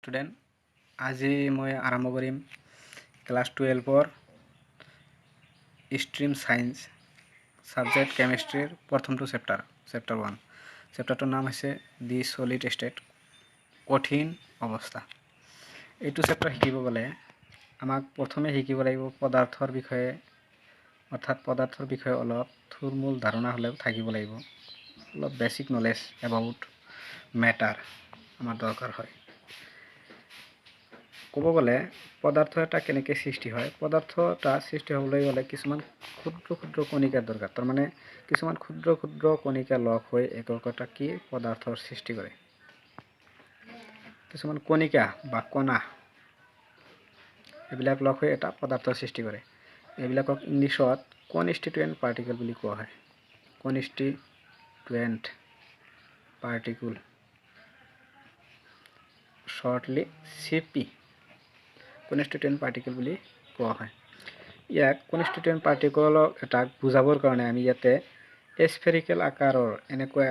Student, আজি মই আৰম্ভ কৰিম ক্লাছ 12ৰ ষ্ট্ৰীম ছায়েন্স, ছাবজেক্ট কেমেষ্ট্ৰিৰ প্ৰথমটো চেপ্টাৰ, চেপ্টাৰ 1। চেপ্টাৰটোৰ নাম হৈছে দি চলিড ষ্টেট, কঠিন অৱস্থা। এইটো চেপ্টাৰ শিকিব গ'লে আমাক প্ৰথমে শিকিব লাগিব পদাৰ্থৰ বিষয়ে, অৰ্থাৎ পদাৰ্থৰ বিষয়ে অলপ থুলমূল ধাৰণা হ'লেও থাকিব লাগিব। অলপ বেছিক নলেজ এবাউট মেটাৰ আমাৰ দৰকাৰ হয়। ক'ব গ'লে পদাৰ্থ এটা কেনেকৈ সৃষ্টি হয়? পদাৰ্থ এটা সৃষ্টি হ'বলৈ গ'লে কিছুমান ক্ষুদ্ৰ ক্ষুদ্ৰ কণিকাৰ দৰকাৰ। তাৰমানে কিছুমান ক্ষুদ্ৰ ক্ষুদ্ৰ কণিকা লগ হৈ একোটা কি পদাৰ্থৰ সৃষ্টি কৰে। কিছুমান কণিকা বা কণা, এইবিলাক লগ হৈ এটা পদাৰ্থৰ সৃষ্টি কৰে। এইবিলাকক ইংলিছত কনষ্টিটুৱেণ্ট পাৰ্টিকল বুলি কোৱা হয়। Constituent particle, shortly CP, constituent particle বুলি কোৱা হয়। ইয়াক কনষ্টিটুৱেণ্ট পাৰ্টিকলক এটাক বুজাবৰ কাৰণে আমি ইয়াতে এস্ফেৰিকেল আকাৰৰ এনেকুৱা,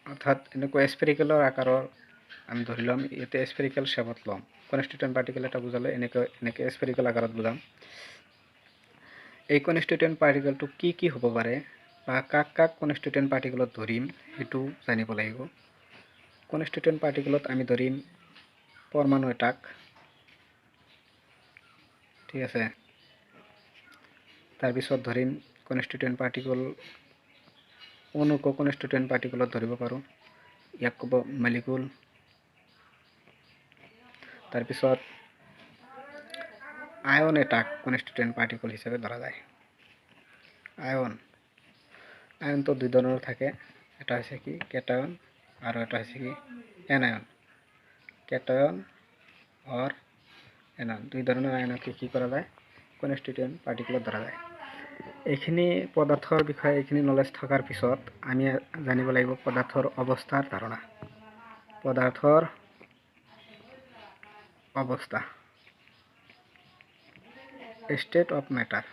অৰ্থাৎ এনেকুৱা এস্ফেৰিকেলৰ আকাৰৰ আমি ধৰি ল'ম। ইয়াতে এস্ফেৰিকেল শ্বেপত ল'ম। কনষ্টিটুৱেণ্ট পাৰ্টিকল এটা বুজালে এনেকৈ এস্ফেৰিকেল আকাৰত বুজাম। এই কনষ্টিটুৱেণ্ট পাৰ্টিকলটো কি কি হ'ব পাৰে বা কাক কাক কনষ্টিটুৱেণ্ট পাৰ্টিকলত ধৰিম, সেইটো জানিব লাগিব। কনষ্টিটুৱেণ্ট পাৰ্টিকলত আমি ধৰিম পৰমাণু এটাক, ঠিক আছে? তাৰপিছত ধৰিম কনষ্টিটুৱেণ্ট পাৰ্টিকল অণুকো কনষ্টিটুৱেণ্ট পাৰ্টিকলত ধৰিব পাৰোঁ। ইয়াক ক'ব মলিকুল। তাৰপিছত আয়ন এটাক কনষ্টিটুৱেণ্ট পাৰ্টিকল হিচাপে ধৰা যায়। আয়ন, আয়নটো দুই ধৰণৰ থাকে। এটা হৈছে কি কেটায়ন আৰু এটা হৈছে কি এনায়ন। কেটায়ন অৰ এনায়ন, দুই ধৰণৰ আয়নকে কি কৰা যায়? কনষ্টিটুৱেণ্ট পাৰ্টিকলত ধৰা যায়। এইখিনি পদাৰ্থৰ বিষয়ে এইখিনি নলেজ থকাৰ পিছত আমি জানিব লাগিব পদাৰ্থৰ অৱস্থাৰ ধাৰণা। পদাৰ্থৰ অৱস্থা, ষ্টেট অফ মেটাৰ।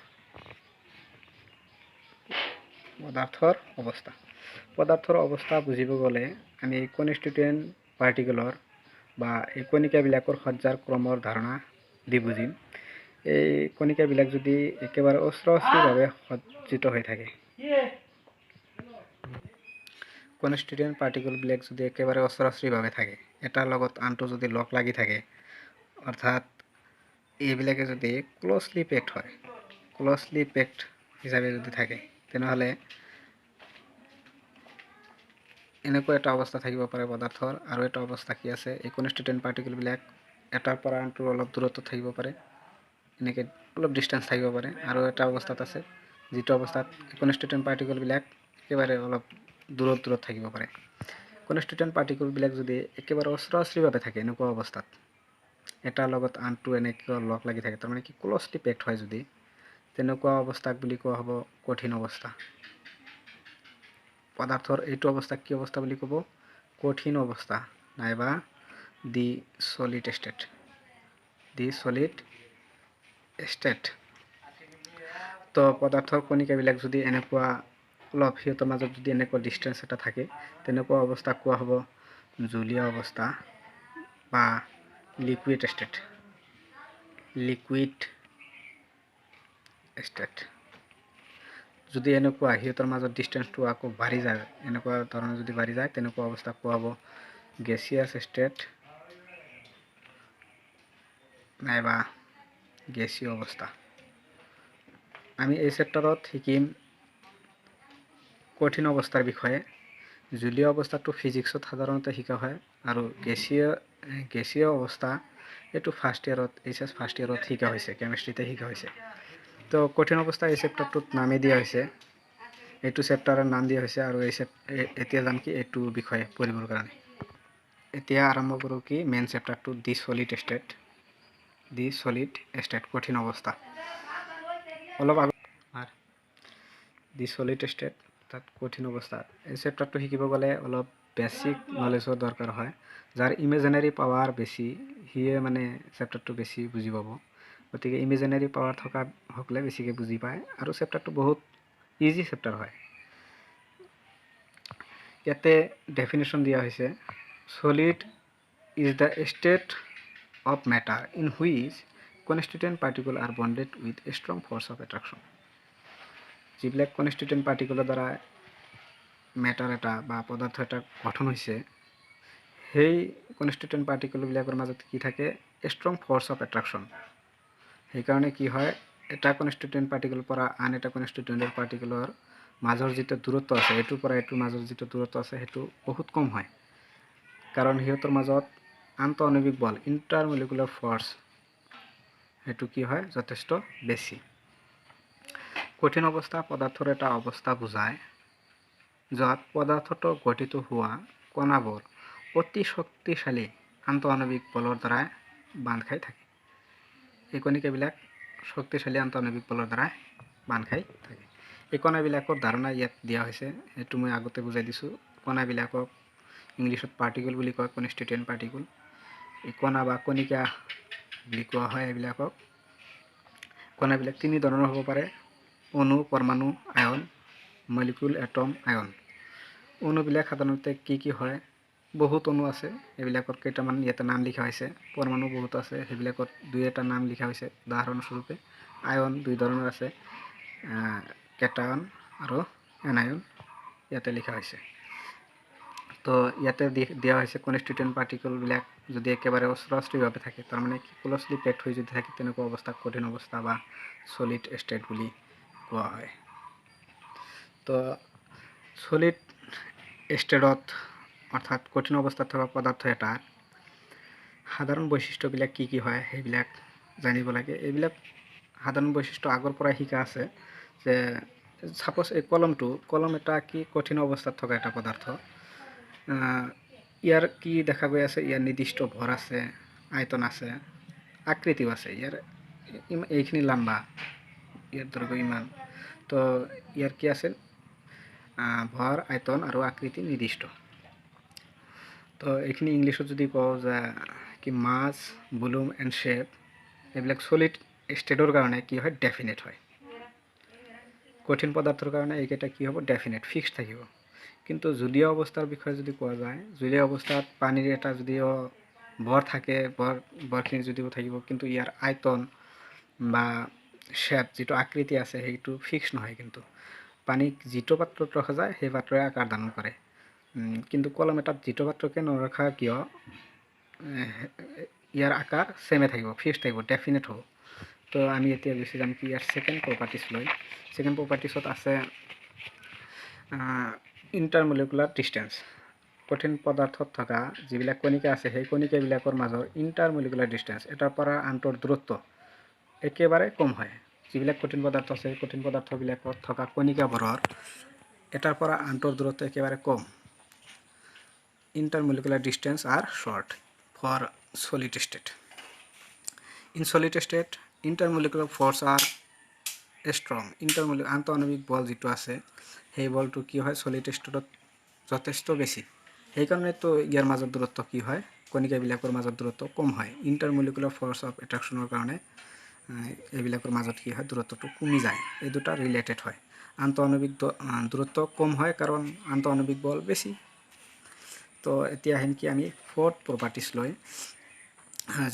পদাৰ্থৰ অৱস্থা, পদাৰ্থৰ অৱস্থা বুজিব গ'লে আমি কনষ্টিটুৱেণ্ট পাৰ্টিকলৰ বা এই কণিকাবিলাকৰ সজ্জাৰ ক্ৰমৰ ধাৰণা দি বুজিম। এই কণিকাবিলাক যদি একেবাৰে ওচৰা ওচৰিভাৱে সজ্জিত হৈ থাকে, কনষ্টিটুৱেণ্ট পাৰ্টিকলবিলাক যদি একেবাৰে ওচৰা ওচৰিভাৱে থাকে, এটাৰ লগত আনটো যদি লগ লাগি থাকে, অৰ্থাৎ এইবিলাকে যদি ক্ল'জলি পেকড হয়, ক্ল'জলি পেকড হিচাপে যদি থাকে, তেনেহ'লে এনেকুৱা এটা অৱস্থা থাকিব পাৰে পদাৰ্থৰ। আৰু এটা অৱস্থা কি আছে? এই কনষ্টিটুৱেণ্ট পাৰ্টিকলবিলাক এটাৰ পৰা আনটোৰ অলপ দূৰত্বত থাকিব পাৰে, এনেকৈ অলপ ডিষ্টেঞ্চ থাকিব পাৰে। আৰু এটা অৱস্থাত আছে যিটো অৱস্থাত কনষ্টিটুৱেণ্ট পাৰ্টিকলবিলাক একেবাৰে অলপ দূৰত দূৰত থাকিব পাৰে। কনষ্টিটুৱেণ্ট পাৰ্টিকলবিলাক যদি একেবাৰে ওচৰা ওচৰিভাৱে থাকে, এনেকুৱা অৱস্থাত এটাৰ লগত আনটো এনেকৈ লগ লাগি থাকে, তাৰমানে কি ক্ল'জলি পেকড হয় যদি, তেনেকুৱা অৱস্থাক বুলি কোৱা হ'ব কঠিন অৱস্থা। পদাৰ্থৰ এইটো অৱস্থাক কি অৱস্থা বুলি ক'ব? কঠিন অৱস্থা নাইবা দি চলিড ষ্টেট, দি চলিড ষ্টেট। তো পদাৰ্থৰ কণিকাবিলাক যদি এনেকুৱা অলপ সিহঁতৰ মাজত যদি এনেকুৱা ডিষ্টেঞ্চ এটা থাকে, তেনেকুৱা অৱস্থাক কোৱা হ'ব জুলীয়া অৱস্থা বা লিকুইড ষ্টেট, লিকুইড ষ্টেট। যদি এনেকুৱা সিহঁতৰ মাজত ডিষ্টেঞ্চটো আকৌ বাঢ়ি যায়, এনেকুৱা ধৰণৰ যদি বাঢ়ি যায়, তেনেকুৱা অৱস্থাক কোৱা হ'ব গেছিয়াছ ষ্টেট নাইবা গেছীয় অৱস্থা। আমি এই চেপ্টাৰত শিকিম কঠিন অৱস্থাৰ বিষয়ে। জুলীয়া অৱস্থাটো ফিজিক্সত সাধাৰণতে শিকা হয় আৰু গেছীয় অৱস্থা এইটো ফাৰ্ষ্ট ইয়াৰত, এইচ এছ ফাৰ্ষ্ট ইয়াৰত শিকা হৈছে, কেমেষ্ট্ৰিতে শিকা হৈছে। তো কঠিন অৱস্থা এই চেপ্টাৰটোত নামেই দিয়া হৈছে, এইটো চেপ্টাৰৰ নাম দিয়া হৈছে। আৰু এই এতিয়া যাম কি এইটো বিষয়ে পঢ়িবৰ কাৰণে। এতিয়া আৰম্ভ কৰোঁ কি মেইন চেপ্টাৰটো, দি চলিড ষ্টেট, দি চলিড ষ্টেট, কঠিন অৱস্থা। অলপ আগত দি চলিড ষ্টেট অৰ্থাৎ কঠিন অৱস্থা, এই চেপ্টাৰটো শিকিব গ'লে অলপ বেছিক নলেজৰ দৰকাৰ হয়। যাৰ ইমেজিনেৰী পাৱাৰ বেছি, সিয়ে মানে চেপ্টাৰটো বেছি বুজি পাব। গতিকে ইমেজিনেৰী পাৱাৰ থকা সকলে বেছিকৈ বুজি পায় আৰু চেপ্টাৰটো বহুত ইজি চেপ্টাৰ হয়। ইয়াতে ডেফিনেশ্যন দিয়া হৈছে। Solid is the state of matter in which constituent particle are bonded with strong force of attraction. যিবিলাক কনষ্টিটুৱেণ্ট পাৰ্টিকলৰ দ্বাৰা মেটাৰ এটা বা পদাৰ্থ এটা গঠন হৈছে, সেই কনষ্টিটুৱেণ্ট পাৰ্টিকলবিলাকৰ মাজত কি থাকে? Strong force of attraction. সেইকাৰণে কি হয়, এটা কনষ্টিটুৱেণ্ট পাৰ্টিকলৰ পৰা আন এটা কনষ্টিটুৱেণ্টৰ পাৰ্টিকলৰ মাজৰ যিটো দূৰত্ব আছে, এইটোৰ পৰা এইটোৰ মাজৰ যিটো দূৰত্ব আছে, সেইটো বহুত কম হয়। কাৰণ সিহঁতৰ মাজত আন্তঃআণৱিক বল, ইণ্টাৰমলিকুলাৰ ফ'ৰ্চ, সেইটো কি হয়? যথেষ্ট বেছি। কঠিন অৱস্থা পদাৰ্থৰ এটা অৱস্থা বুজায়, য'ত পদাৰ্থটো গঠিত হোৱা কণাবোৰ অতি শক্তিশালী আন্তঃআণৱিক বলৰ দ্বাৰা বান্ধ খাই থাকে। এই কণিকাবিলাক শক্তিশালী আন্তঃআণৱিক বলৰ দ্বাৰা বান্ধ খাই থাকে। এই কণাবিলাকৰ ধাৰণা ইয়াত দিয়া হৈছে, সেইটো মই আগতে বুজাই দিছোঁ। কণাবিলাকক ইংলিছত পাৰ্টিকল বুলি কয়, কনষ্টিটুৱেণ্ট পাৰ্টিকল। এই কণা বা কণিকা বুলি কোৱা হয় এইবিলাকক। কণাবিলাক তিনি ধৰণৰ হ'ব পাৰে: অণু, পৰমাণু, আয়ন। মলিকুল, এটম, আয়ন। অণুবিলাক সাধাৰণতে কি কি হয়? বহুত অণু আছে, এইবিলাকৰ কেইটামান ইয়াতে নাম লিখা হৈছে। পৰমাণু বহুত আছে, সেইবিলাকৰ দুই এটা নাম লিখা হৈছে উদাহৰণস্বৰূপে। আয়ন দুই ধৰণৰ আছে, কেটায়ন আৰু এনায়ন, ইয়াতে লিখা হৈছে। তো ইয়াতে দিয়া হৈছে, কনষ্টিটুৱেণ্ট পাৰ্টিকলবিলাক যদি একেবাৰে ওচৰা-ওচৰিভাৱে থাকে, তাৰমানে কি, ক্ল'জলি পেকড হৈ যদি থাকে, তেনেকুৱা অৱস্থাক কঠিন অৱস্থা বা চলিড ষ্টেট বুলি কোৱা হয়। তো চলিড ষ্টেটত, অৰ্থাৎ কঠিন অৱস্থাত থকা পদাৰ্থ এটাৰ সাধাৰণ বৈশিষ্ট্যবিলাক কি কি হয়, সেইবিলাক জানিব লাগে। এইবিলাক সাধাৰণ বৈশিষ্ট্য আগৰ পৰাই শিকা আছে যে ছাপ'জ এই কলমটো, কলম এটা কি কঠিন অৱস্থাত থকা এটা পদাৰ্থ। ইয়াৰ কি দেখা গৈ আছে? ইয়াৰ নিৰ্দিষ্ট ভৰ আছে, আয়তন আছে, আকৃতিও আছে। ইয়াৰ এইখিনি লাম্বা, ইয়াৰ দৈৰ্ঘ্য ইমান। তো ইয়াৰ কি আছে? ভৰ, আয়তন আৰু আকৃতি নিৰ্দিষ্ট। তো এইখিনি ইংলিছত যদি কওঁ যে কি, মাছ, ভলিউম এণ্ড শ্বেপ, এইবিলাক চলিড ষ্টেটৰ কাৰণে কি হয়? ডেফিনেট হয়। কঠিন পদাৰ্থৰ কাৰণে এইকেইটা কি হ'ব? ডেফিনেট, ফিক্স থাকিব। কিন্তু জুলীয়া অৱস্থাৰ বিষয়ে যদি কোৱা যায়, জুলীয়া অৱস্থাত পানীৰ এটা যদিও ভৰ থাকে, ভৰখিনি যদিও থাকিব, কিন্তু ইয়াৰ আয়তন বা শ্বেপ, যিটো আকৃতি আছে, সেইটো ফিক্স নহয়। কিন্তু পানীক যিটো পাত্ৰত ৰখা যায়, সেই পাত্ৰই আকাৰ ধাৰণ কৰে। কিন্তু কলম এটাত যিটো পাত্ৰকে নৰখা কিয়, ইয়াৰ আকাৰ ছেমে থাকিব, ফিক্স থাকিব, ডেফিনেট হ'ব। তো আমি এতিয়া গুচি যাম কি ইয়াৰ ছেকেণ্ড প্ৰপাৰ্টিছ লৈ। ছেকেণ্ড প্ৰপাৰ্টিছত আছে ইণ্টাৰমলিকুলাৰ ডিষ্টেঞ্চ। কঠিন পদাৰ্থত থকা যিবিলাক কণিকা আছে, সেই কণিকাবিলাকৰ মাজৰ ইণ্টাৰমলিকুলাৰ ডিষ্টেঞ্চ, এটাৰ পৰা আনটোৰ দূৰত্ব একেবাৰে কম হয়। যিবিলাক কঠিন পদাৰ্থ আছে, সেই কঠিন পদাৰ্থবিলাকত থকা কণিকাবোৰৰ এটাৰ পৰা আনটোৰ দূৰত্ব একেবাৰে কম। Intermolecular distance are short for solid state. In solid state, intermolecular force are strong. Intermolecular আন্তঃআণৱিক বল যিটো আছে, সেই বলটো কি হয়? চলিড ষ্টেটত যথেষ্ট বেছি। সেইকাৰণেতো ইয়াৰ মাজৰ দূৰত্ব কি হয়? কণিকাবিলাকৰ মাজৰ দূৰত্ব কম হয়। ইণ্টাৰমলিকুলাৰ ফ'ৰ্চ অফ এট্ৰেকশ্যনৰ কাৰণে এইবিলাকৰ মাজত কি হয়? দূৰত্বটো কমি যায়। এই দুটা ৰিলেটেড হয়। আন্তঃআণৱিক দূৰত্ব কম হয়, কাৰণ আন্তঃআণৱিক বল বেছি। তো এতিয়া আহিম কি আমি ফ'ৰ্থ প্ৰপাৰ্টিছ লৈ,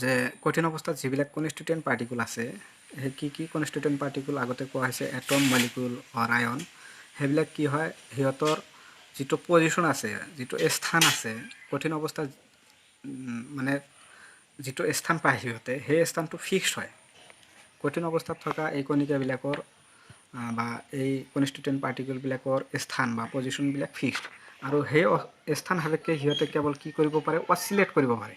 যে কঠিন অৱস্থাত যিবিলাক কনষ্টিটুৱেণ্ট পাৰ্টিকুল আছে, সেই কি কি কনষ্টিটুৱেণ্ট পাৰ্টিকুল আগতে কোৱা হৈছে, এটম, মলিকুল অৰ আয়ন, সেইবিলাক কি হয়? সিহঁতৰ যিটো পজিশ্যন আছে, যিটো স্থান আছে, কঠিন অৱস্থাত মানে যিটো স্থান পায় সিহঁতে, সেই স্থানটো ফিক্সড হয়। কঠিন অৱস্থাত থকা এই কণিকাবিলাকৰ বা এই কনষ্টিটুৱেণ্ট পাৰ্টিকলবিলাকৰ স্থান বা পজিশ্যনবিলাক ফিক্সড আৰু সেই স্থান সাপেক্ষে সিহঁতে কেৱল কি কৰিব পাৰে? অচিলেট কৰিব পাৰে।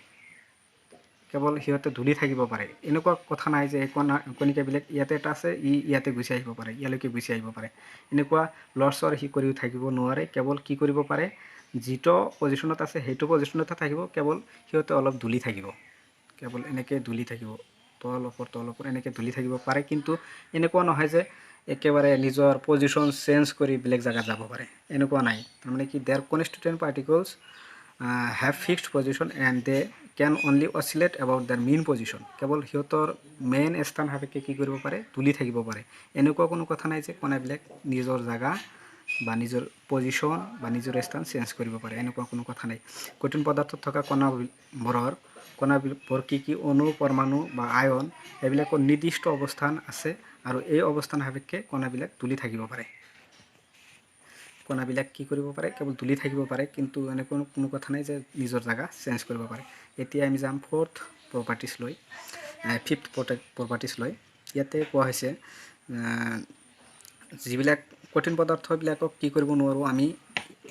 কেৱল সিহঁতে দুলি থাকিব পাৰে। এনেকুৱা কথা নাই যে এই কণিকাবিলাক ইয়াতে এটা আছে, ই ইয়াতে গুচি আহিব পাৰে, ইয়ালৈকে গুচি আহিব পাৰে। এনেকুৱা লৰচৰ সি কৰিও থাকিব নোৱাৰে। কেৱল কি কৰিব পাৰে? যিটো পজিশ্যনত আছে, সেইটো পজিশ্যনতে থাকিব। কেৱল সিহঁতে অলপ দুলি থাকিব, কেৱল এনেকৈ দুলি থাকিব, তল ওপৰ, তল ওপৰ এনেকৈ দুলি থাকিব পাৰে। কিন্তু এনেকুৱা নহয় যে একেবাৰে নিজৰ পজিশ্যন চেঞ্জ কৰি বেলেগ জেগাত যাব পাৰে, এনেকুৱা নাই। তাৰমানে কি, their constituent particles have fixed position and they can only oscillate about their mean position. কেৱল সিহঁতৰ মেইন স্থান সাপেক্ষে কি কৰিব পাৰে? দুলি থাকিব পাৰে। এনেকুৱা কোনো কথা নাই যে কণাবিলাক নিজৰ জেগা বা নিজৰ পজিশ্যন বা নিজৰ স্থান চেঞ্জ কৰিব পাৰে, এনেকুৱা কোনো কথা নাই। কঠিন পদাৰ্থত থকা কণাবোৰ কি কি অণু, পৰমাণু বা আয়ন, এইবিলাকৰ নিৰ্দিষ্ট অৱস্থান আছে আৰু এই অৱস্থান সাপেক্ষে কণাবিলাক তুলি থাকিব পাৰে। কণাবিলাক কি কৰিব পাৰে? কেৱল তুলি থাকিব পাৰে, কিন্তু এনেকুৱা কোনো কথা নাই যে নিজৰ জেগা চেঞ্জ কৰিব পাৰে। এতিয়া আমি যাম ফ'ৰ্থ প্ৰপাৰ্টিছ লৈ, ফিফ্থ প্ৰপাৰ্টিছ লৈ। ইয়াতে কোৱা হৈছে যিবিলাক কঠিন পদাৰ্থবিলাকক কি কৰিব নোৱাৰোঁ আমি,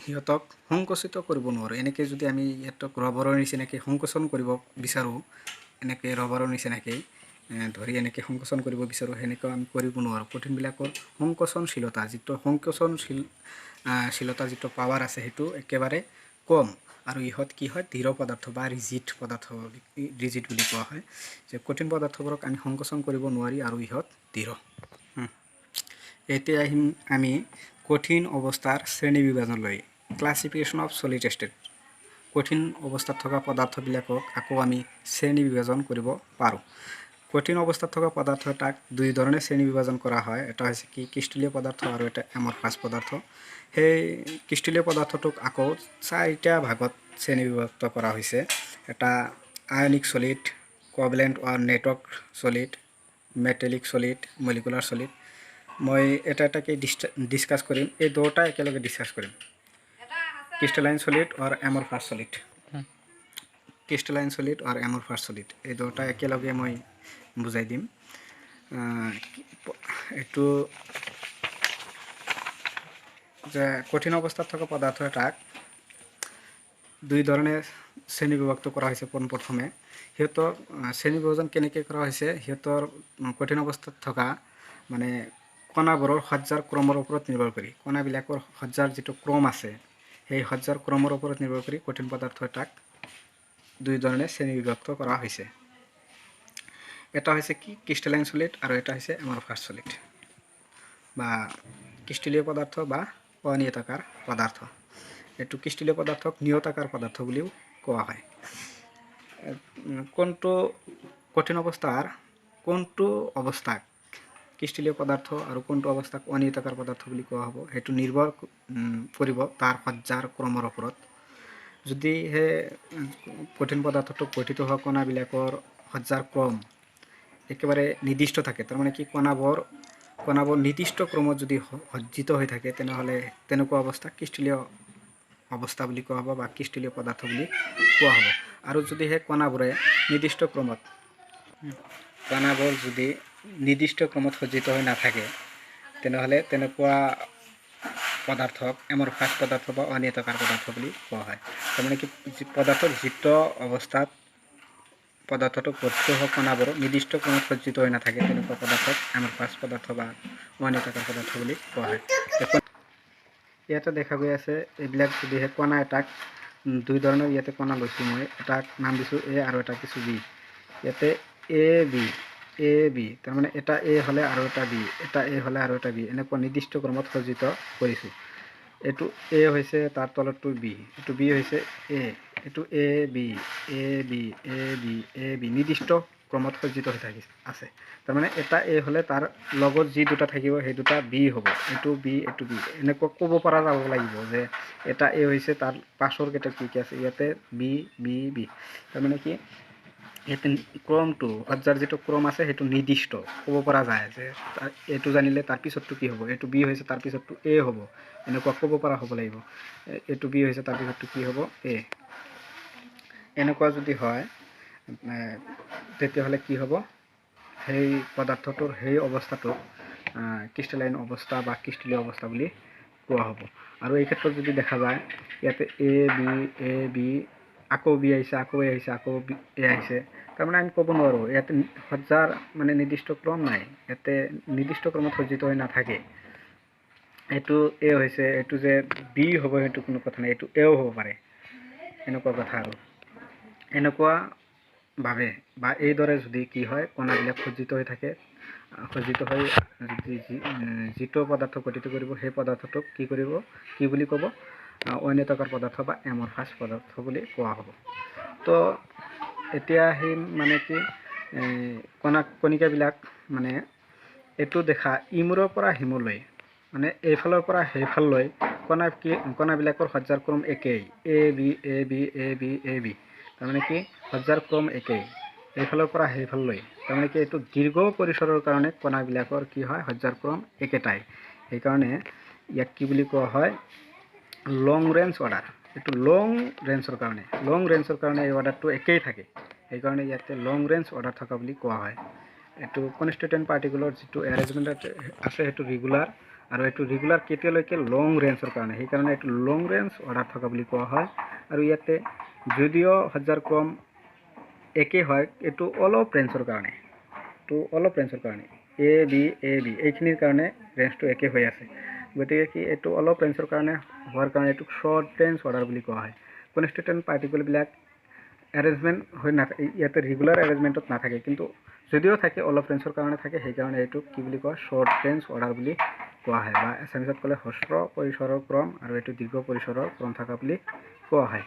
সিহঁতক সংকুচিত কৰিব নোৱাৰোঁ। এনেকৈ যদি আমি সিহঁতক ৰবৰৰ নিচিনাকৈ সংকোচন কৰিব বিচাৰোঁ, এনেকৈ ৰবৰৰ নিচিনাকৈ ধৰি এনেকৈ সংকোচন কৰিব বিচাৰোঁ, সেনেকুৱা আমি কৰিব নোৱাৰোঁ। কঠিনবিলাকৰ সংকোচনশীলতা, যিটো সংকোচনশীল শীলতা যিটো পাৱাৰ আছে, সেইটো একেবাৰে কম। আৰু ইহঁত কি হয়? দৃঢ় পদাৰ্থ বা ৰিজিড পদাৰ্থ, ৰিজিড বুলি কোৱা হয় যে কঠিন পদাৰ্থবোৰক আমি সংকোচন কৰিব নোৱাৰি আৰু ইহঁত দৃঢ়। এতিয়া আহিম আমি কঠিন অৱস্থাৰ শ্ৰেণী বিভাজনলৈ, ক্লাছিফিকেশ্যন অফ চলিড ষ্টেট। কঠিন অৱস্থাত থকা পদাৰ্থবিলাকক আকৌ আমি শ্ৰেণী বিভাজন কৰিব পাৰোঁ। কঠিন অৱস্থাত থকা পদাৰ্থ এটাক দুই ধৰণে শ্ৰেণী বিভাজন কৰা হয়। এটা হৈছে কি ক্ৰিষ্টেলীয় পদাৰ্থ আৰু এটা এমৰফাছ পদাৰ্থ। সেই ক্ৰিষ্টেলীয় পদাৰ্থটোক আকৌ চাৰিটা ভাগত শ্ৰেণী বিভক্ত কৰা হৈছে। এটা ionic solid, covalent or network solid, metallic solid, molecular solid. মই এটা এটাকৈ ডিছকাছ কৰিম, এই দুয়োটা একেলগে ডিছকাছ কৰিম, crystalline solid or amorphous solid. Crystalline solid or amorphous solid, এই দুয়োটা একেলগে মই বুজাই দিম। এইটো যে কঠিন অৱস্থাত থকা পদাৰ্থ এটাক দুই ধৰণে শ্ৰেণী বিভক্ত কৰা হৈছে। পোনপ্ৰথমে সিহঁতৰ শ্ৰেণী বিভাজন কেনেকৈ কৰা হৈছে? সিহঁতৰ কঠিন অৱস্থাত থকা মানে কণাবোৰৰ সজ্জাৰ ক্ৰমৰ ওপৰত নিৰ্ভৰ কৰি, কণাবিলাকৰ সজ্জাৰ যিটো ক্ৰম আছে, সেই সজ্জাৰ ক্ৰমৰ ওপৰত নিৰ্ভৰ কৰি কঠিন পদাৰ্থ এটাক দুই ধৰণে শ্ৰেণী বিভক্ত কৰা হৈছে। এটা হৈছে কি ক্ৰিষ্টেলাইন চলিড আৰু এটা হৈছে এমৰফাছ চলিড বা ক্ৰিষ্টেলীয় পদাৰ্থ বা অনিয়তাকাৰ পদাৰ্থ। এইটো ক্ৰিষ্টেলীয় পদাৰ্থক নিয়তাকাৰ পদাৰ্থ বুলিও কোৱা হয়। কোনটো কঠিন অৱস্থাৰ কোনটো অৱস্থাক ক্ৰিষ্টেলীয় পদাৰ্থ আৰু কোনটো অৱস্থাক অনিয়তাকাৰ পদাৰ্থ বুলি কোৱা হ'ব, সেইটো নিৰ্ভৰ কৰিব তাৰ সজ্জাৰ ক্ৰমৰ ওপৰত। যদি সেই কঠিন পদাৰ্থটো গঠিত হোৱা কণাবিলাকৰ সজ্জাৰ ক্ৰম একেবাৰে নিৰ্দিষ্ট থাকে, তাৰমানে কি কণাবোৰ নিৰ্দিষ্ট ক্ৰমত যদি সজ্জিত হৈ থাকে, তেনেহ'লে তেনেকুৱা অৱস্থাক ক্ৰিষ্টেলীয় অৱস্থা বুলি কোৱা হ'ব বা ক্ৰিষ্টেলীয় পদাৰ্থ বুলি কোৱা হ'ব। আৰু যদি সেই কণাবোৰে নিৰ্দিষ্ট ক্ৰমত, কণাবোৰ যদি নিৰ্দিষ্ট ক্ৰমত সজ্জিত হৈ নাথাকে, তেনেহ'লে তেনেকুৱা পদাৰ্থক এমৰফাছ পদাৰ্থ বা অনিয়তাকাৰ পদাৰ্থ বুলি কোৱা হয়। তাৰমানে কি পদাৰ্থৰ যিটো অৱস্থাত পদাৰ্থটো গঠিত হোৱা কণাবোৰ নিৰ্দিষ্ট ক্ৰমত সজ্জিত হৈ নাথাকে, তেনেকুৱা পদাৰ্থক এমৰফাছ পদাৰ্থ বা অনিয়তাকাৰ পদাৰ্থ বুলি কোৱা হয়। ইয়াতে দেখা গৈ আছে এইবিলাক। যদিহে কণা এটাক দুই ধৰণৰ, ইয়াতে কণা লৈছোঁ মই, এটাক নাম দিছোঁ এ আৰু এটাক দিছোঁ বি। ইয়াতে এ বি, এ বি, তাৰমানে এটা এ হ'লে আৰু এটা বি, এটা এ হ'লে আৰু এটা বি, এনেকুৱা নিৰ্দিষ্ট ক্ৰমত সজ্জিত কৰিছোঁ। এইটো এ হৈছে, তাৰ তলতটো বি, এইটো বি হৈছে এ, এইটো A B, A B, A B, A B, নিৰ্দিষ্ট ক্ৰমত সজ্জিত হৈ থাকি আছে। তাৰমানে এটা এ হ'লে তাৰ লগত যি দুটা থাকিব সেই দুটা বি হ'ব, এইটো বি, এইটো বি। এনেকুৱা ক'ব পৰা যাব লাগিব যে এটা এ হৈছে, তাৰ পাছৰ কেইটা কি কি আছে। ইয়াতে বি, বি, বি। তাৰমানে কি ইয়াতে ক্ৰমটো, সজ্জাৰ যিটো ক্ৰম আছে, সেইটো নিৰ্দিষ্ট ক'ব পৰা যায় যে এইটো জানিলে তাৰ পিছতটো কি হ'ব, এইটো বি হৈছে, তাৰ পিছতটো এ হ'ব, এনেকুৱা ক'ব পৰা হ'ব লাগিব। এইটো বি হৈছে, তাৰ পিছতটো কি হ'ব? এ। এনেকুৱা যদি হয়, তেতিয়াহ'লে কি হ'ব? সেই পদাৰ্থটোৰ সেই অৱস্থাটোক ক্ৰিষ্টেলাইন অৱস্থা বা ক্ৰিষ্টেলীয় অৱস্থা বুলি কোৱা হ'ব। আৰু এই ক্ষেত্ৰত যদি দেখা যায় ইয়াতে এ বি, এ বি, আকৌ বি আহিছে, আকৌ এ আহিছে, আকৌ বি এ আহিছে, তাৰমানে আমি ক'ব নোৱাৰোঁ। ইয়াতে সজ্জাৰ মানে নিৰ্দিষ্ট ক্ৰম নাই, ইয়াতে নিৰ্দিষ্ট ক্ৰমত সজ্জিত হৈ নাথাকে। এইটো এ হৈছে, এইটো যে বি হ'ব সেইটো কোনো কথা নাই, এইটো এও হ'ব পাৰে, এনেকুৱা কথা। আৰু এনেকুৱাভাৱে বা এইদৰে যদি কি হয়, কণাবিলাক সজ্জিত হৈ থাকে, সজ্জিত হৈ যদি যিটো পদাৰ্থ গঠিত কৰিব, সেই পদাৰ্থটোক কি কৰিব, কি বুলি ক'ব? অনিয়তাকাৰ পদাৰ্থ বা এমৰফাছ পদাৰ্থ বুলি কোৱা হ'ব। তো এতিয়া আহিম মানে কি কণা কণিকাবিলাক মানে এইটো দেখা ইমূৰৰ পৰা সিমূৰলৈ মানে এইফালৰ পৰা সেইফাললৈ কণা কি কণাবিলাকৰ সজ্জাৰ ক্ৰম একেই, A B A B A B A B. তাৰমানে কি সজ্জাৰ ক্ৰম একেই এইফালৰ পৰা সেইফাললৈ। তাৰমানে কি এইটো দীৰ্ঘ পৰিসৰৰ কাৰণে কণাবিলাকৰ কি হয়, সজ্জাৰ ক্ৰম একেটাই। সেইকাৰণে ইয়াক কি বুলি কোৱা হয়, লং ৰেঞ্জ অৰ্ডাৰ। এইটো লং ৰেঞ্জৰ কাৰণে, লং ৰেঞ্জৰ কাৰণে এই অৰ্ডাৰটো একেই থাকে, সেইকাৰণে ইয়াতে লং ৰেঞ্জ অৰ্ডাৰ থকা বুলি কোৱা হয়। এইটো কনষ্টিটুৱেণ্ট পাৰ্টিকুলৰ যিটো এৰেঞ্জমেণ্ট আছে সেইটো ৰেগুলাৰ, আৰু এইটো ৰেগুলাৰ কেতিয়ালৈকে লং ৰেঞ্জৰ কাৰণে, সেইকাৰণে এইটো লং ৰেঞ্জ অৰ্ডাৰ থকা বুলি কোৱা হয়। আৰু ইয়াতে যদিও সজ্জাৰ ক্ৰম একে হয়, এইটো অলপ ৰেঞ্জৰ কাৰণে, এইটো অলপ ৰেঞ্জৰ কাৰণে এ বি এ বি এইখিনিৰ কাৰণে ৰেঞ্জটো একে হৈ আছে। গতিকে কি এইটো অলপ ৰেঞ্জৰ কাৰণে হোৱাৰ কাৰণে এইটোক শ্বৰ্ট ৰেঞ্জ অৰ্ডাৰ বুলি কোৱা হয়। কনষ্টিটুৱেণ্ট পাৰ্টিকলবিলাক এৰেঞ্জমেণ্ট হৈ নাথাকে, ইয়াতে ৰেগুলাৰ এৰেঞ্জমেণ্টত নাথাকে, কিন্তু যদিও থাকে অলপ ৰেঞ্জৰ কাৰণে থাকে, সেইকাৰণে এইটোক কি বুলি কোৱা, শ্বৰ্ট ৰেঞ্জ অৰ্ডাৰ বুলি কোৱা হয়। বা এছামিছত ক'লে হ্ৰস্ব পৰিসৰৰ ক্ৰম আৰু এইটো দীৰ্ঘ পৰিসৰৰ ক্ৰম থকা বুলি কোৱা হয়।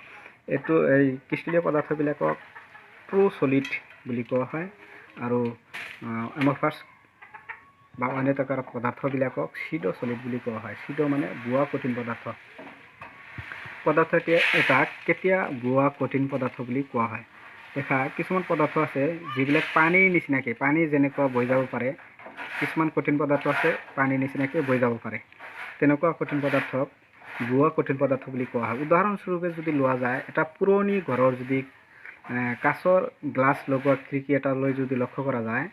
এইটো এই ক্ৰিষ্টেলীয় পদাৰ্থবিলাকক ট্ৰু চলিড বুলি কোৱা হয়, আৰু এমৰফাছ বা অনিয়তাকাৰ পদাৰ্থবিলাকক চিড' চলিড বুলি কোৱা হয়। চিড' মানে বোৱা কঠিন পদাৰ্থ। পদাৰ্থ এটাক কেতিয়া বোৱা কঠিন পদাৰ্থ বুলি কোৱা হয়? দেখা কিছুমান পদাৰ্থ আছে যিবিলাক পানীৰ নিচিনাকৈ, পানী যেনেকুৱা বৈ যাব পাৰে, কিছুমান কঠিন পদাৰ্থ আছে পানীৰ নিচিনাকৈ বৈ যাব পাৰে, তেনেকুৱা কঠিন পদাৰ্থক বোৱা কঠিন পদাৰ্থ বুলি কোৱা হয়। উদাহৰণস্বৰূপে যদি লোৱা যায়, এটা পুৰণি ঘৰৰ যদি কাঁচৰ গ্লাছ লগোৱা খিৰিকী এটালৈ যদি লক্ষ্য কৰা যায়,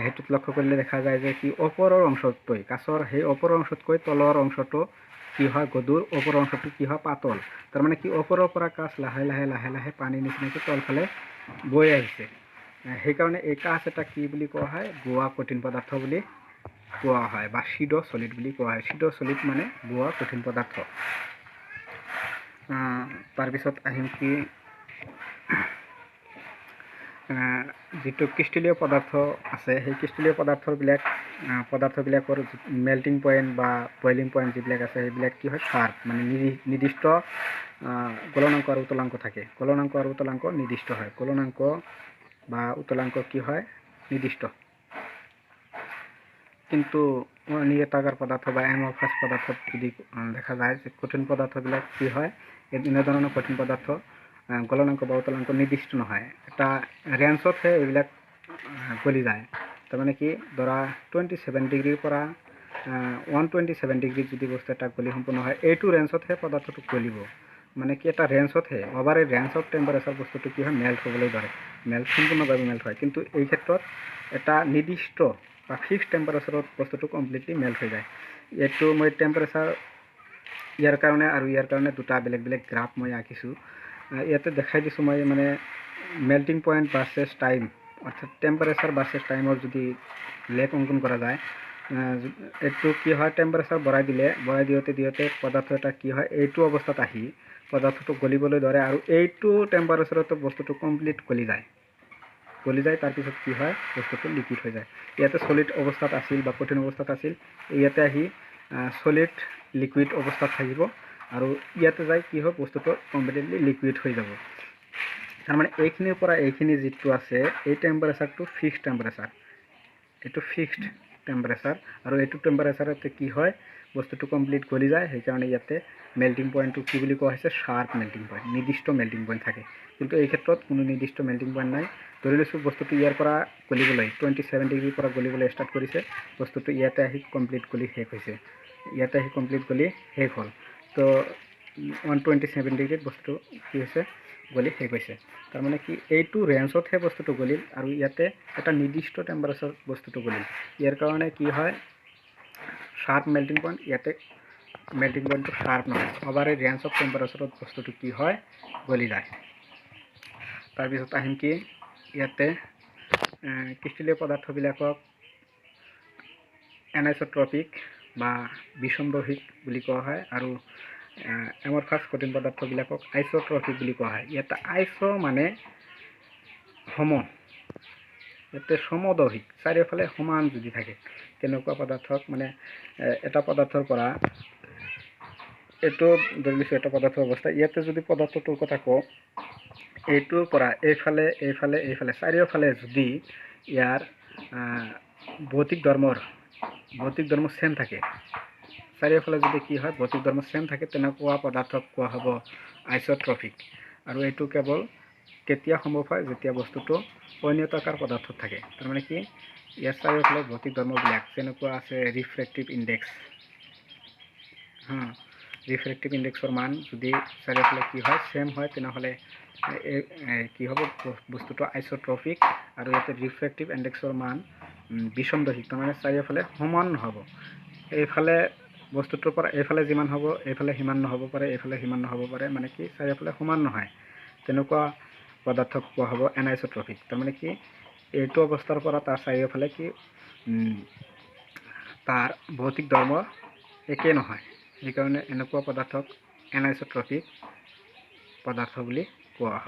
সেইটোত লক্ষ্য কৰিলে দেখা যায় যে কি ওপৰৰ অংশতকৈ, কাঁচৰ সেই ওপৰৰ অংশতকৈ তলৰ অংশটো কি হয়, গধুৰ, ওপৰৰ অংশটো কি হয়, পাতল। তাৰমানে কি ওপৰৰ পৰা কাঁচ লাহে লাহে লাহে লাহে পানীৰ নিচিনাকৈ তলফালে বৈ আহিছে। সেইকাৰণে এই কাঁচ এটা কি বুলি কোৱা হয়, বোৱা কঠিন পদাৰ্থ বুলি কোৱা হয়, বা চিড' চলিড বুলি কোৱা হয়। চিড' চলিড মানে বোৱা কঠিন পদাৰ্থ। তাৰপিছত আহিম কি যিটো ক্ৰিষ্টেলীয় পদাৰ্থ আছে, সেই ক্ৰিষ্টেলীয় পদাৰ্থবিলাকৰ মেল্টিং পইণ্ট বা বইলিং পইণ্ট যিবিলাক আছে, সেইবিলাক কি হয়, শ্বাৰ্প, মানে নিৰ্দিষ্ট গলনাংক আৰু উতলাংক থাকে। গলনাংক আৰু উতলাংক নিৰ্দিষ্ট হয়। গলনাংক বা উতলাংক কি হয়, নিৰ্দিষ্ট। কিন্তু অনিয়তাকাৰ পদাৰ্থ বা এমৰফাছ পদাৰ্থত যদি দেখা যায় যে কঠিন পদাৰ্থবিলাক কি হয়, এনেধৰণৰ কঠিন পদাৰ্থ গলনাংক বা উতলাংক নিৰ্দিষ্ট নহয়, এটা ৰেঞ্জতহে এইবিলাক গলি যায়। তাৰমানে কি, ধৰা 27 ডিগ্ৰীৰ পৰা 127 ডিগ্ৰীত যদি বস্তু এটা গলি সম্পূৰ্ণ হয়, এইটো ৰেঞ্জতহে পদাৰ্থটো গলিব। মানে কি এটা ৰেঞ্জতহে, অভাৰ এই ৰেঞ্জ অফ টেম্পাৰেচাৰ বস্তুটো কি হয়, মেল্ট হ'বলৈ ধৰে, মেল্ট সম্পূৰ্ণভাৱে মেল্ট হয়। কিন্তু এই ক্ষেত্ৰত এটা নিৰ্দিষ্ট বা ফিক্স টেম্পাৰেচাৰত বস্তুটো কমপ্লিটলি মেল্ট হৈ যায়। এইটো মই টেম্পাৰেচাৰ ইয়াৰ কাৰণে আৰু ইয়াৰ কাৰণে দুটা বেলেগ বেলেগ গ্ৰাফ মই আঁকিছোঁ। ইয়াতে দেখাই দিছোঁ মই, মানে মেল্টিং পইণ্ট ভাৰ্চেছ টাইম, অৰ্থাৎ টেম্পাৰেচাৰ ভাৰ্চেছ টাইমৰ যদি লেখ অংকন কৰা যায়, এইটো কি হয়, টেম্পাৰেচাৰ বঢ়াই দিলে, বঢ়াই দিওঁতে দিওঁতে পদাৰ্থ এটা কি হয়, এইটো অৱস্থাত আহি পদাৰ্থটো গলিবলৈ ধৰে, আৰু এইটো টেম্পাৰেচাৰতো বস্তুটো কমপ্লিট গলি যায়, গলি যায়। তাৰপিছত কি হয়, বস্তুটো লিকুইড হৈ যায়। ইয়াতে চলিড অৱস্থাত আছিল বা কঠিন অৱস্থাত আছিল, ইয়াতে আহি চলিড লিকুইড অৱস্থাত থাকিব, আৰু ইয়াতে যাই কি হয়, বস্তুটো কমপ্লিটলি লিকুইড হৈ যাব। তাৰমানে এইখিনিৰ পৰা এইখিনি যিটো আছে, এই টেম্পাৰেচাৰটো ফিক্সড টেম্পাৰেচাৰ, এইটো ফিক্সড টেম্পাৰেচাৰ, আৰু এইটো টেম্পাৰেচাৰতে কি হয়, বস্তুটো কমপ্লিট গলি যায়। সেইকাৰণে ইয়াতে মেল্টিং পইণ্টটো কি বুলি কোৱা হৈছে, শ্বাৰ্প মেল্টিং পইণ্ট, নিৰ্দিষ্ট মেল্টিং পইণ্ট থাকে। কিন্তু এই ক্ষেত্ৰত কোনো নিৰ্দিষ্ট মেল্টিং পইণ্ট নাই। ধৰি লৈছোঁ বস্তুটো ইয়াৰ পৰা গলিবলৈ 27 ডিগ্ৰীৰ পৰা গলিবলৈ ষ্টাৰ্ট কৰিছে, বস্তুটো ইয়াতে আহি কমপ্লিট গলি শেষ হৈছে, ইয়াতে আহি কমপ্লিট গলি শেষ হ'ল। তো 127 ডিগ্ৰীত বস্তুটো কি হৈছে, গলি শেষ হৈছে। তাৰমানে কি এইটো ৰেঞ্জতহে বস্তুটো গলিল, আৰু ইয়াতে এটা নিৰ্দিষ্ট টেম্পাৰেচাৰত বস্তুটো গলিল। ইয়াৰ কাৰণে কি হয়, শ্বাৰ্প মেল্টিং পইণ্ট, ইয়াতে মেল্টিং পইণ্টটো শ্বাৰ্প নহয়, অভাৰ এই ৰেঞ্জ অফ টেম্পাৰেচাৰত বস্তুটো কি হয়, গলি যায়। তাৰপিছত আহিম কি, ইয়াতে ক্ৰিষ্টেলীয় পদাৰ্থবিলাকক এনাইচ'ট্ৰপিক বা বিষমদৈহিক বুলি কোৱা হয়, আৰু এমৰফাছ কঠিন পদাৰ্থবিলাকক আইচ'ট্ৰপিক বুলি কোৱা হয়। ইয়াতে আইচ' মানে সম, ইয়াতে সমদৈহিক, চাৰিওফালে সমান যদি থাকে তেনেকুৱা পদাৰ্থক, মানে এটা পদাৰ্থৰ পৰা এইটো ধৰি লৈছোঁ এটা পদাৰ্থৰ অৱস্থা, ইয়াতে যদি পদাৰ্থটোৰ কথা কওঁ, এইটোৰ পৰা এইফালে এইফালে এইফালে চাৰিওফালে যদি ইয়াৰ ভৌতিক ধৰ্ম ছেম থাকে, চাৰিওফালে যদি কি হয়, ভৌতিক ধৰ্ম ছেম থাকে, তেনেকুৱা পদাৰ্থক কোৱা হ'ব আইচ'ট্ৰফিক। আৰু এইটো কেৱল কেতিয়া সম্ভৱ হয়? যেতিয়া বস্তুটো অনিয়তাকাৰ পদাৰ্থত থাকে। তাৰমানে কি, ইয়াৰ চাৰিওফালে ভৌতিক ধৰ্মবিলাক যেনেকুৱা আছে ৰিফ্ৰেক্টিভ ইণ্ডেক্স, ৰিফ্ৰেক্টিভ ইণ্ডেক্সৰ মান যদি চাৰিওফালে কি হয়, ছেম হয়, তেনেহ'লে কি হ'ব? বস্তুটো আইচ'ট্ৰফিক। আৰু ইয়াতে ৰিফ্ৰেক্টিভ ইণ্ডেক্সৰ মান বিষমদৈহিক, তাৰমানে চাৰিওফালে সমান হ'ব। এইফালে বস্তুটোৰ পৰা এইফালে যিমান হ'ব, এইফালে সিমান নহ'ব পাৰে, এইফালে সিমান নহ'ব পাৰে, মানে কি, চাৰিওফালে সমান নহয়, তেনেকুৱা পদাৰ্থক কোৱা হ'ব এনাইচ'ট্ৰফিক। তাৰমানে কি, এইটো অৱস্থাৰ পৰা তাৰ চাৰিওফালে কি তাৰ ভৌতিক ধৰ্ম একেই নহয়, সেইকাৰণে এনেকুৱা পদাৰ্থক এনাইচ'ট্ৰফিক পদাৰ্থ বুলি কোৱা হয়।